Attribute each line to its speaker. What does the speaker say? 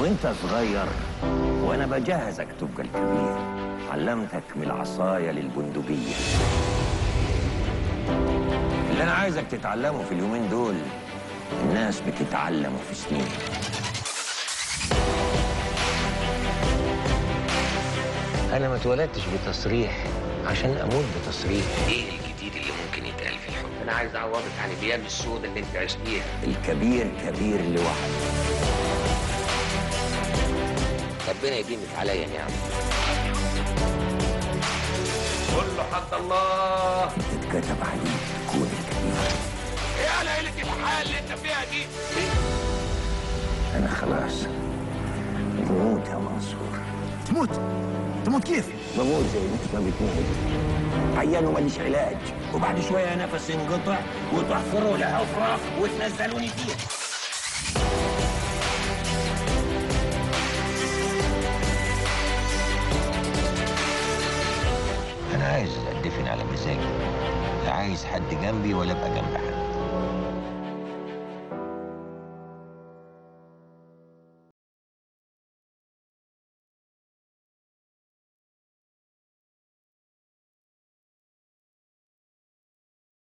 Speaker 1: وانت صغير وانا بجهزك تبقى الكبير، علمتك من العصاية للبندقية. اللي انا عايزك تتعلمه في اليومين دول الناس بتتعلمه في سنين. انا ما اتولدتش بتصريح عشان اموت بتصريح.
Speaker 2: ايه الجديد اللي ممكن يتقال في الحب؟ انا عايز اعوضك عن الايام السوداء اللي انت عشتيها.
Speaker 1: الكبير كبير لوحده.
Speaker 2: ربنا يديمك عليا نعمه.
Speaker 3: قول له حد الله.
Speaker 1: انت اتكتب عليك تكون الكبير.
Speaker 3: ايه على قلة الحال اللي انت فيها دي؟
Speaker 1: انا خلاص بموت يا منصور.
Speaker 4: تموت؟ تموت كيف؟
Speaker 1: بموت زي الناس ما بتموت، عيان وماليش علاج، وبعد شوية نفسي ينقطع وتحفروا لي حفره وتنزلوني فيها. انا عايز اتدفن على مزاجي، لا عايز حد جنبي ولا ابقى جنب حد.